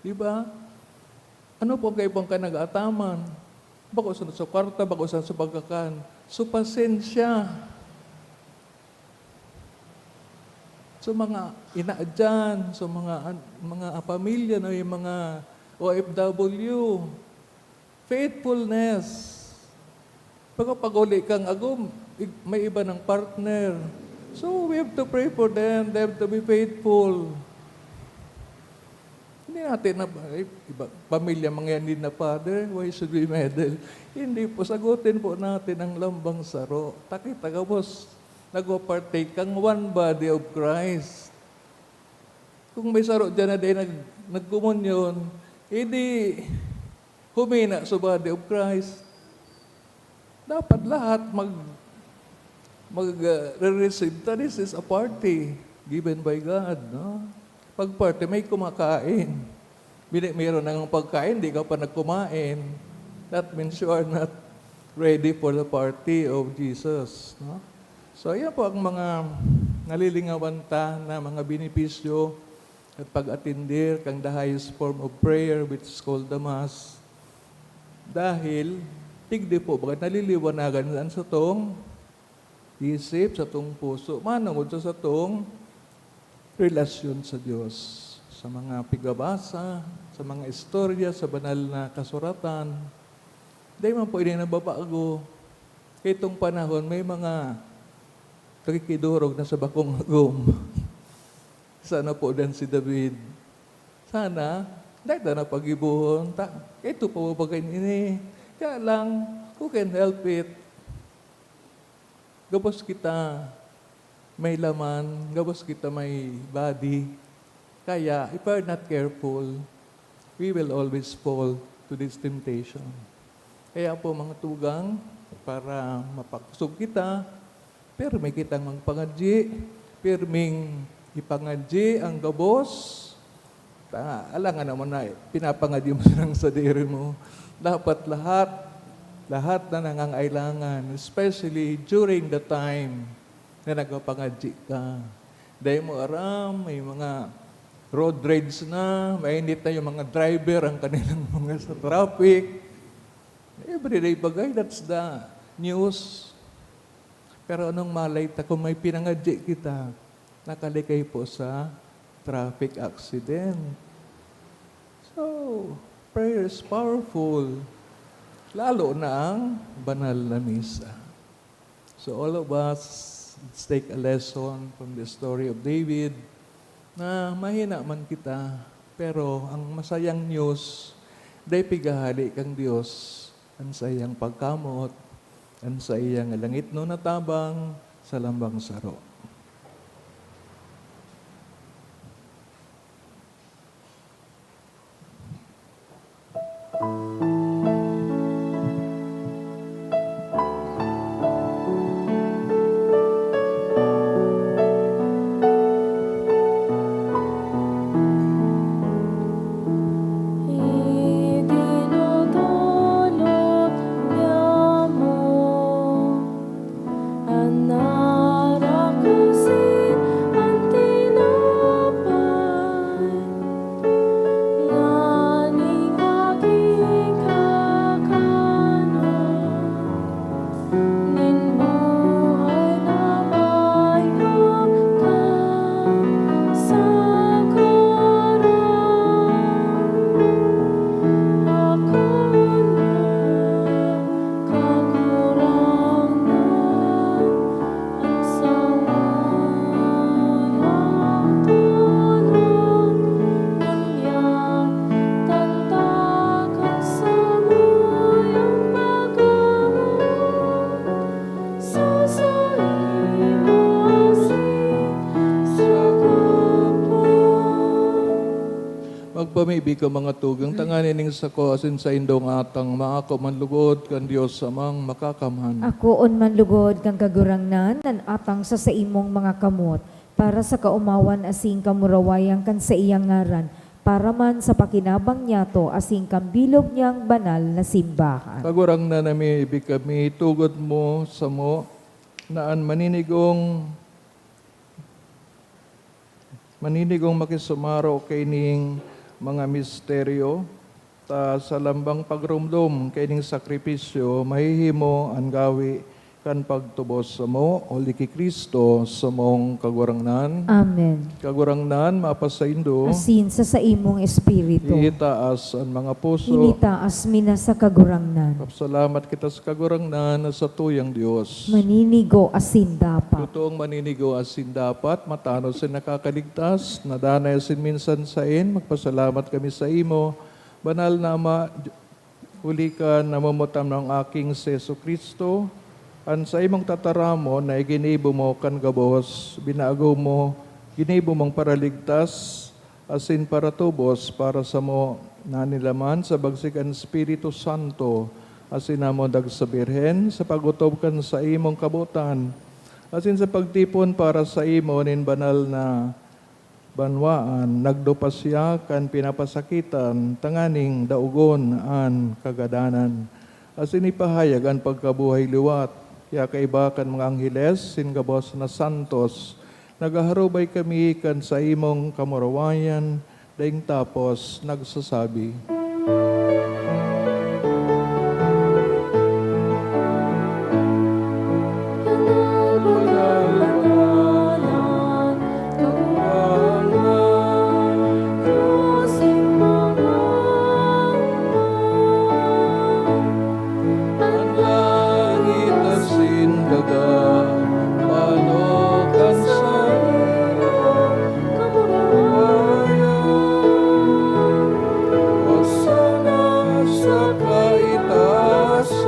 di ba? Ano po ang kaibang ka nag-aataman? Bako sa, sa kwarta, bako sa, sa pagkakan. So, pasensya. So, mga ina dyan, so, mga an-, mga pamilya, no, yung mga O F W, faithfulness. Pag, pag-uli kang agom, ig-, may iba ng partner. So, we have to pray for them. They have to be faithful. Hindi natin na, ay, iba, pamilya, mga yan din na, "Father, why should we meddle?" Hindi po, sagutin po natin ang lambang saro. Takita gabos, nagpa-partake kang one body of Christ. Kung may saro dyan na dai nag-, nagkomunyon, edi humina sa body of Christ. Dapat lahat mag-, mag, ah, re-receive ta. This is a party given by God, no? Pag party, may kumakain. Bini-, meron nang pagkain, di ka pa nagkumain. That means you are not ready for the party of Jesus, no? So, ayan po ang mga nalilingawan ta na mga benepisyo at pag-atender kan the highest form of prayer, which is called the Mass. Dahil, tigdi po, baga naliliwanagan an satong isip, satong puso, manongod sa satong relasyon sa Dios. Sa mga pigabasa, sa mga istorya, sa banal na kasuratan, dai man po ini nababago. Kaya itong panahon, may mga nakikidurog na sa bakong agom. Sana po dan si David. Sana, dai ta na paggibohon ta. Ito pa ba bagay ini? Kaya lang, who can help it? Gabos kita may laman, gabos kita may body. Kaya, if we are not careful, we will always fall to this temptation. Kaya po, mga tugang, para mapakusog kita, pirmi kitang magpangadyi, pirming ipangadyi ang gabos. Ta-, alangan naman na pinapangadyi mo silang sadiri mo. Dapat lahat, lahat na nangangailangan, especially during the time na nagpapangadyi ka. Dai mo aram, may mga road rage na, mainit na yung mga driver, ang kanilang mga sa traffic. Everyday bagay, that's the news. Pero anong malay ta kung may pinangadyi kita, nakalikay po sa traffic accident? So, prayer is powerful. Lalo na ang banal na misa. So all of us, let's take a lesson from the story of David, na mahina man kita, pero ang masayang news, dai pighahali kan Dios an saiyang pagkamot, an saiyang langitnon na tabang sa lambang saro. An aram ko sin an tinapay nganing aking kakanon, nin buhay na may pagkain sa karan. Ako na Kagurangnan, an samuyang tolong, ngunyan dandakan samuyang pagkamoot, sa saimo asin sa kapwa. Magpamibi ka, mga tugang, tanganing ning sako asin saindong atang maako man lugod kan Dios Amang Makakamhan. Akoon man lugod kan Kagurangnan an atang sa saimong mga kamot, para sa kaomawan asin kamurawayan kan saiyang ngaran, para man sa pakinabang niyato asin kan bilog niyang banal na simbahan. Kagurangnan, namimibi kami, itugod mo samo na an maninigong Maninigong makisumaro kaining mga misteryo, ta sa lambang pagromdom kaining sakripisyo, mahihimo an gawi kan pagtubos samo, huli ki Cristo, samong Kagurangnan. Amen. Kagurangnan, mapasaindo. Asin sa saimong espiritu. Itaas an mga puso. Initaas mi na sa Kagurangnan. Salamat kita sa Kagurangnan na satuyang Dios. Maninigo asin dapat. Totoong maninigo asin dapat, matanos asin nakakaligtas, nadanay asin minsan saen, magpasalamat kami saimo, Banal na Ama, huli kan namomotan na aking si Jesu-Cristo, an saimong tataramon na iginibo mo kan gabos, binago mo, ginibo mong paraligtas, asin paratubos para samo na nilaman sa bagsik an Espiritu Santo, asin namundag sa Birhen sa pag-otob kan saimong kabotan, asin sa pagtipon para saimo nin banal na banwaan, nagdupa siya kan pinapasakitan tanganing daogon an kagadanan, asin ipahayag an pagkabuhay liwat. Kaya kaiba kan mga angheles, sin gabos na santos, Naghaharubay kami kan saimong kamurawayan, daing tapos nagsasabi, An langit asin daga, pano kan saiyang kamurawayan. Hosana sa kaitaasan.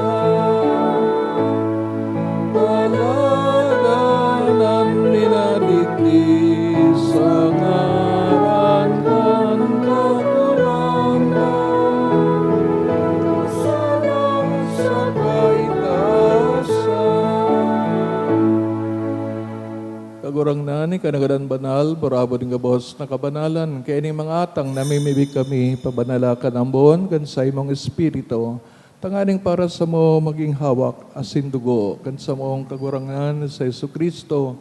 Paladan an minadigdi sa ngaran kan Kagurangnan. Hosana sa kaitaasan. Kagurangnan, ika na gadan banal, burabod nin gabos na kabanalan. Kaya ning mga atang namimibi kami, pabanala ka na ambon kan saimong Espiritu, tanganing para samo magin hawak asin dugo kan samong Kagurangnan na si Jesu-Cristo,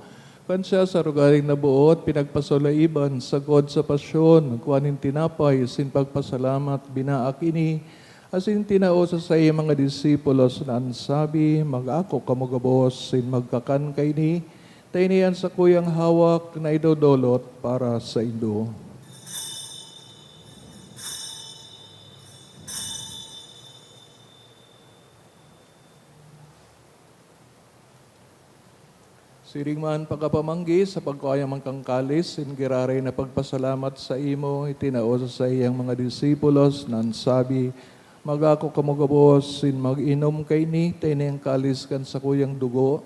Kan siya sa arogaring naboot, pinagpasulaiban, sagkod sa pasyon, nagkua nin tinapay, asin pagpasalamat, binaak ini, asin tinao sa saiyang mga disipulos na an sabi, "Mag-ako kamo gabos, asin magkakan kaini, ta ini an sakuyang hawak na idodolot para saindo." Siring man pagkapamanggi, sa pagkua niya man kan kalis, asin giraray na pagpasalamat saimo, itinao sa saiyang mga disipulos, na an sabi, "Mag-ako kamo gabos, asin mag-inom kaini, ta ini an kalis kan sakuyang dugo,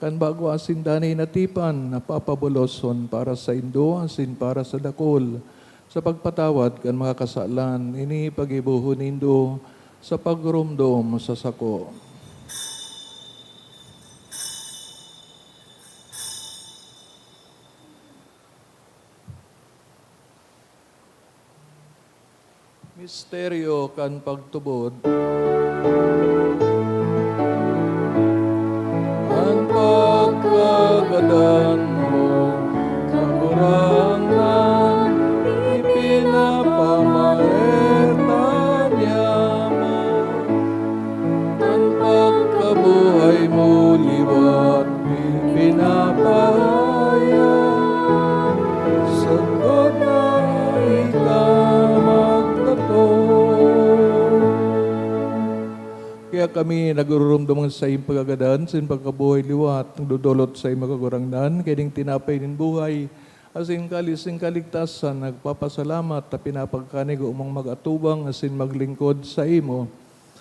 kan bago asin danay na tipan, na papaboloson para saindo, asin para sa dakul, sa pagpatawad kan mga kasalan. Ini paggibohon nindo sa pagromdom sa sako." Misteryo kan pagtubod. An pagkagadan mo, Kagurangnan, ipinapamareta niya man. An pagkabuhay mo liwat, ipinapahayag, sagkod na ika magdatong. Kaya kami nagururumdom sa saiyang pagkagadan, sa saiyang pagkabuhay liwat, nagdodolot sa saimo, Kagurangnan, kaining tinapay nin buhay, asin kalis nin kaligtasan, nagpapasalamat ta pinapagkanigo mong mag-atubang asin maglingkod saimo.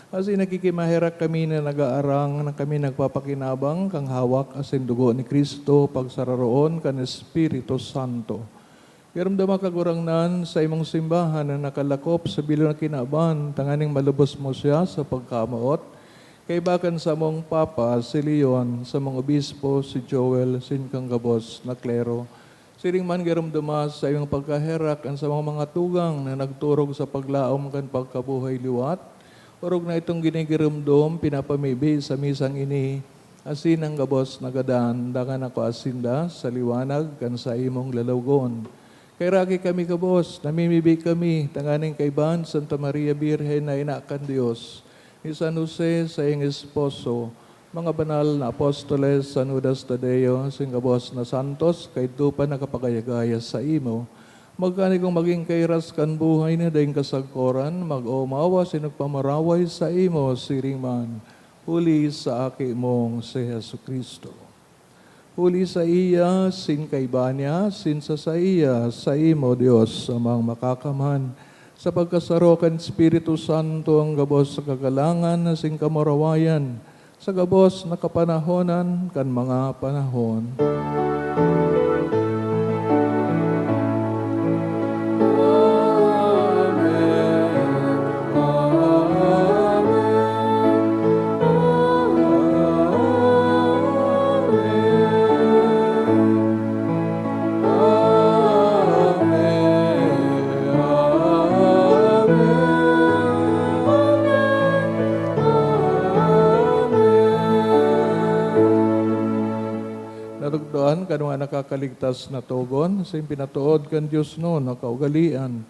Asin nakikimaherak kami na nag-aarang na kami nagpapakinabang kan hawak asin dugo ni Cristo, pagsararoon kan Espiritu Santo. Giromdoma, Kagurangnan, sa imong simbahan na nakalakop sa bilog na kinaban, tanganing malubos mo siya sa pagkamoot, kaiba kan samong Papa, si Leon, samong Obispo, si Joel, asin kan gabos na klero. Siring man giromdoma sa imong pagkaherak an samong mga tugang na nagturog sa paglaom kan pagkabuhay liwat. Orog na itong ginigiromdom, pinapamibi sa misang ini, asin an gabos na gadan, dangan nakua sinda sa liwanag kan saimong lalawogon. Kaheraki kami gabos, namimibi kami, tanganing kaibahan Santa Maria Birhen na ina kan Dios, ni San Jose, saiyang esposo, mga banal na apostoles, San Judas Tadeo, asin gabos na santos, kaidto pa nakapagaya-gaya saimo, magkanigong magin kairas kan buhay na daing kasagkoran, mag-oomaw asin magpamaraway saimo siring man, huli sa Aki mong si Jesu-Cristo. Huli saiya, asin kaiba niya, asin sa saiya, saimo, Dios, Amang Makakamhan, sa pagkasaro kan Espiritu Santo, an gabos na kagalangan asin kamurawayan, sa gabos na kapanahonan kan mga panahon. Amen. Amen. Amen. Amen. Amen. Amen. Natukdoan kan mga nakakaligtas na togon, asin pinatood kan Dios no na kaugalean,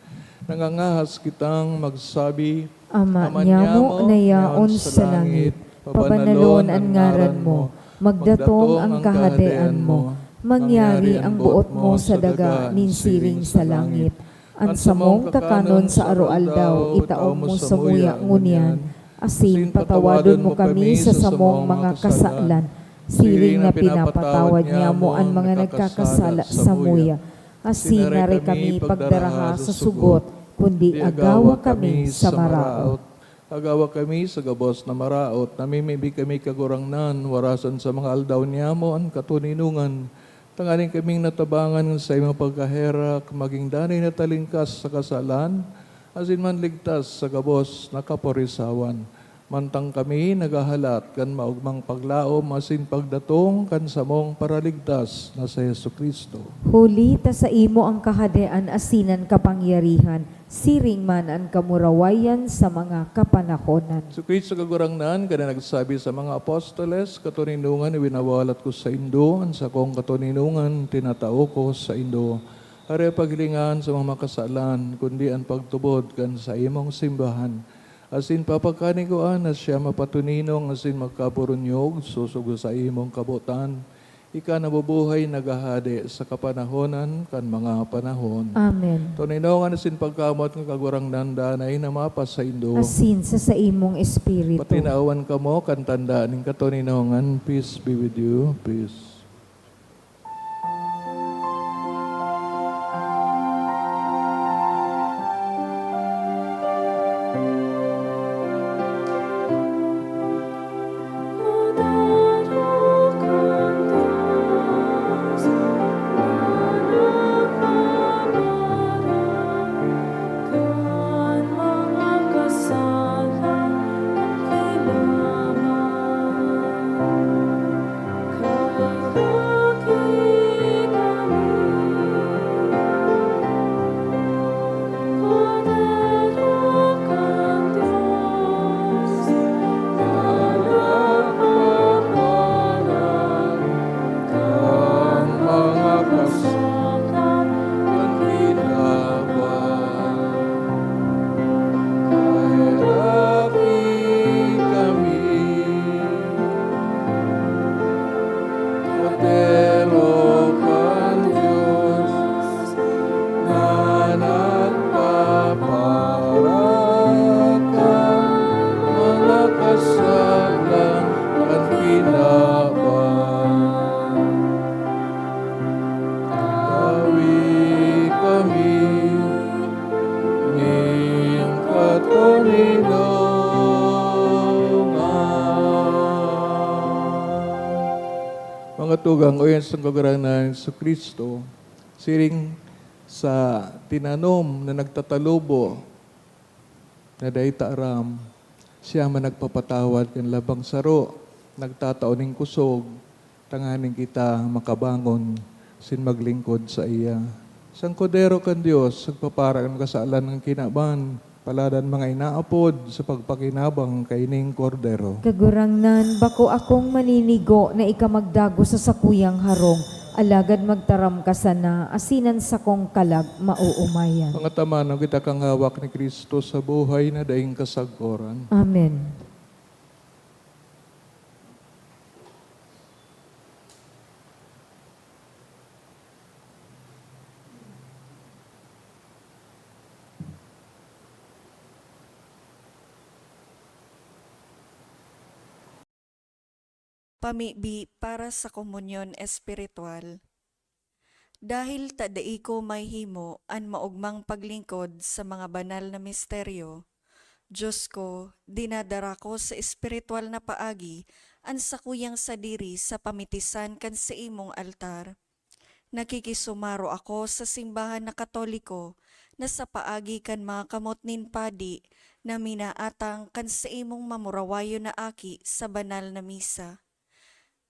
nangangahas kitang magsabi, Ama Ama niamo niamo na yaon na yaon sa sa langit, langit, pabanalon pabanalon an an ngaran ngaran mo, mo, magdatong magdatong ang ang kahadean kahadean mo, mo, mangyari mangyari ang ang boot boot mo mo sa sa daga daga nin nin siring siring sa sa langit. An samong kakanon sa aroaldaw, itao mo samuya ngunyan, asin patawadon mo kami sa samong mga kasalan, siring na pinapatawad niamo an mga nagkakasala samuya. Asin dai kami pagdaraha sa sugot, kundi agawa kami sa maraot. Agawa kami sa gabos na maraot, namimibi kami, Kagurangnan, warasan sa mga aldaw niamo an katoninongan, tanganing kaming natabangan sa imong pagkaherak, magin danay na talingkas sa kasalan, asin manligtas sa gabos na kaporisawan. Mantang kami naghahalat kan maogmang paglaom asin pagdatong kan samong Paraligtas na si Jesu-Cristo. Huli ta saimo an Kahadean asin an kapangyarihan, siring man an kamurawayan sa mga kapanahonan. Si Cristo Kagurangnan, kan nagsabi sa mga apostoles, "Katoninongan, iwinawalat ko saindo, an sakong katoninongan tinatao ko saindo. Hare paghilingan sa mga makasalan, kundi an pagtubod kan saimong simbahan. Asin papakaningoan na siya mapatoninong asin magkaburunyog, sosog sa imong kabotan. Ika nabubuhay, naghahade sa kapanahonan kan mga panahon." Amen. Toninongan asin pagkamoot kan Kagurangnan danay na mapasaindo. Asin sa saimong espiritu. Patinawan kamo kan tanda nin katoninongan. Peace be with you. Peace. Kordero kan Dios na nagpaparak kan mga kasalan kan kinaban. Tawi kami nin katoninongan. Mga tugang, o yan sa Kagurangnan Jesu-Cristo, siring sa tinanom na nagtatalubo na dai ta aram, siya man nagpapatawad kan labang saro, nagtatao nin kusog, tanganing kita makabangon sin maglingkod saiya. Siyang Kordero kan Dios, nagpapara kan kasalan kan kinaban, palad an mga inaapod sa pagpakinabang kaining Kordero. Kagurangnan, bako akong maninigo na ika magdagos sa sakuyang harong, alagad magtaram ka sana, asin an sakong kalag maoomayan. Mga taman, kita kan hawak ni Cristo sa buhay na daing kasagkoran. Amen. Pamibi para sa komunyon espiritual. Dahil ta dai ko mahihimo an maogmang paglingkod sa mga banal na misteryo, Dios ko, dinadara ko sa espiritual na paagi an sakuyang sadiri sa pamitisan kan saimong altar. Nakikisumaro ako sa simbahan na Katoliko na sa paagi kan mga kamot nin padi na minaatang kan saimong mamurawayon na aki sa banal na misa.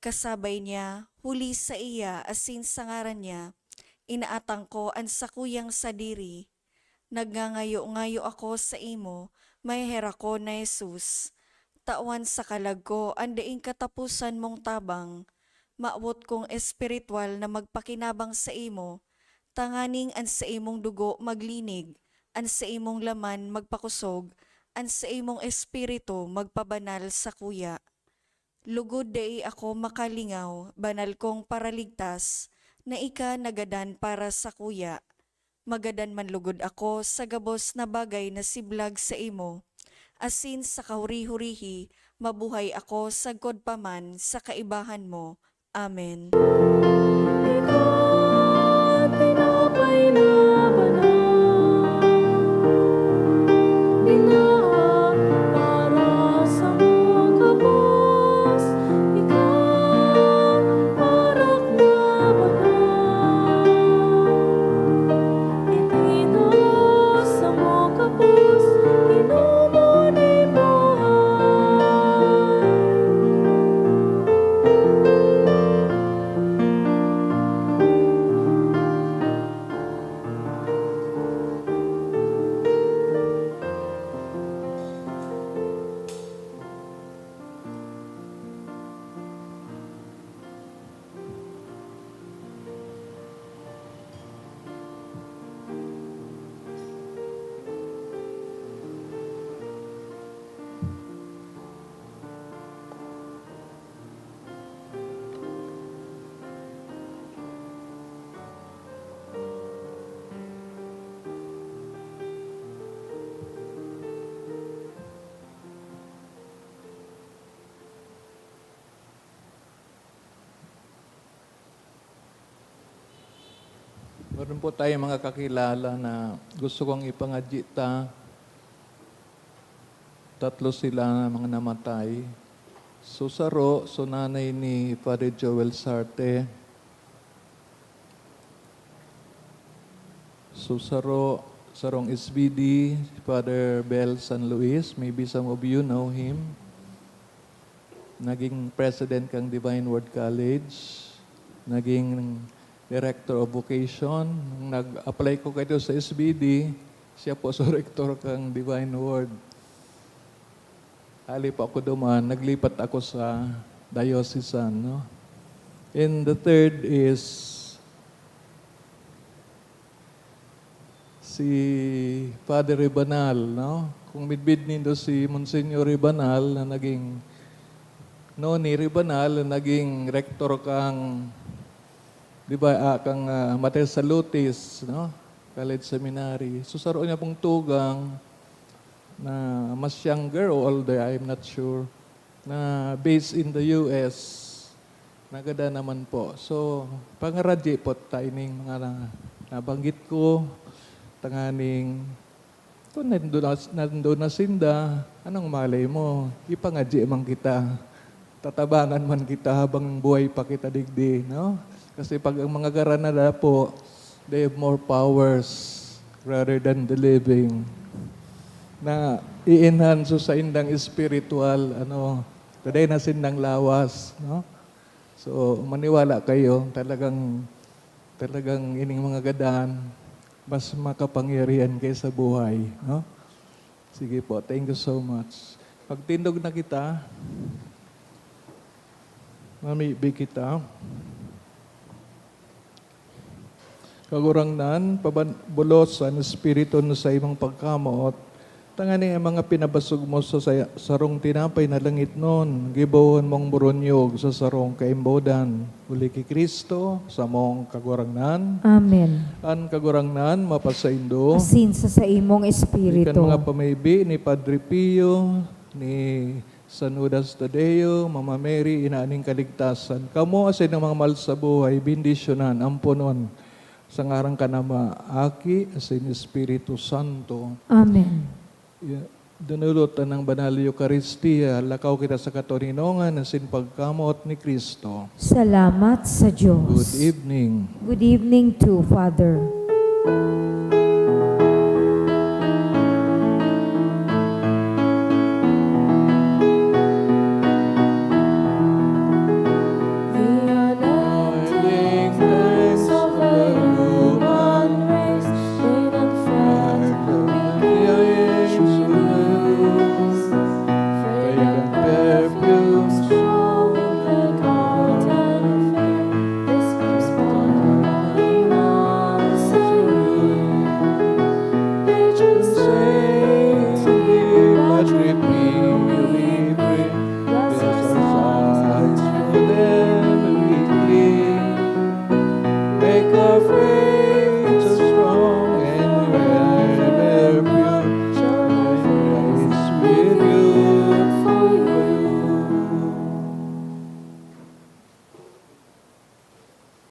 Kasabay niya, huli saiya asin sa ngaran niya, inaatang ko an sakuyang sadiri. Nagngangayo-ngayo ako saimo, maheherakon na Jesus. Tawan sa kalag ko an daing kataposan mong tabang. Mawot kong espiritual na magpakinabang saimo, tanganing an saimong dugo maglinig, an saimong laman magpakusog, an saimong espiritu magpabanal sakuya. Lugod dai ako makalingaw, banal kong Paraligtas, na ika nagadan para sakuya. Magadan man lugod ako sa gabos na bagay na siblag saimo, asin sa kahuri-hurihi, mabuhay ako sagkod pa man sa kaibahan mo. Amen. Ika an tinapay na banal, binaak para sa mga gabos. Ika an parak na banal, itinaas samo gabos, inomon nin buhay. Meron po tayong mga kakilala na gusto kong ipangadyi ta. Tatlo sila na mga namatay. So, saro, so nanay ni Father Joel Sarte. So, saro, sarong S B D, Father Bel San Luis. Maybe some of you know him. Naging president kang Divine Word College. Naging director of vocation. Nung nag-apply ko kayo sa S B D, siya po sa rector kang Divine Word. Hali po ako duman, naglipat ako sa diocesan, no? And the third is si Father Ribanal, no? Kung midbid nindo si Monsignor Ribanal na naging, no, ni Ribanal na naging rector kang, di ba, ah, kang, ah, Mater Salutis, no? College Seminary. So, saro niya pong tugang na mas younger o older, I'm not sure, na based in the U S. Nagada naman po. So, pangaradyi po ta ining mga na, nabanggit ko, tanganing, kung nandun na, nandun na sinda, anong malay mo? Ipangadyi man kita. Tatabangan man kita habang buhay pa kita digdi, no? Kasi pag ang mga garanada po, they have more powers rather than the living. Na i-enhance sa indang spiritual, ano, today na sindang lawas, no? So, maniwala kayo, talagang, talagang ining mga gadan, mas makapangyarihan kayo sa buhay, no? Sige po, thank you so much. Magtindog na kita. Mamibi kita. Kagurangnan, paban-, bulos an espiritu sa imong pagkamoot, tanganing ang mga pinabasog mo sa saya-, sarong tinapay na langitnon, gibohon mong buronyog sa sarong kaimbodan. Huli ki Cristo, samong Kagurangnan. Amen. An Kagurangnan, mapasaindo. Asin sa saimong espiritu. Ikan mga pamibi ni Padre Pio, ni San Judas Tadeo, Mama Mary, ina ning kaligtasan. Kamo asin ang mga mahal sa buhay, bendisyonan, amponon. Sa ngaran kan Ama, Aki, asin Espiritu Santo. Amen. Ya, dinulot ta ng Banal Eukaristia, lakaw kita sa katoninongan asin pagkamoot ni Cristo. Salamat sa Diyos. Good evening. Good evening too, Father.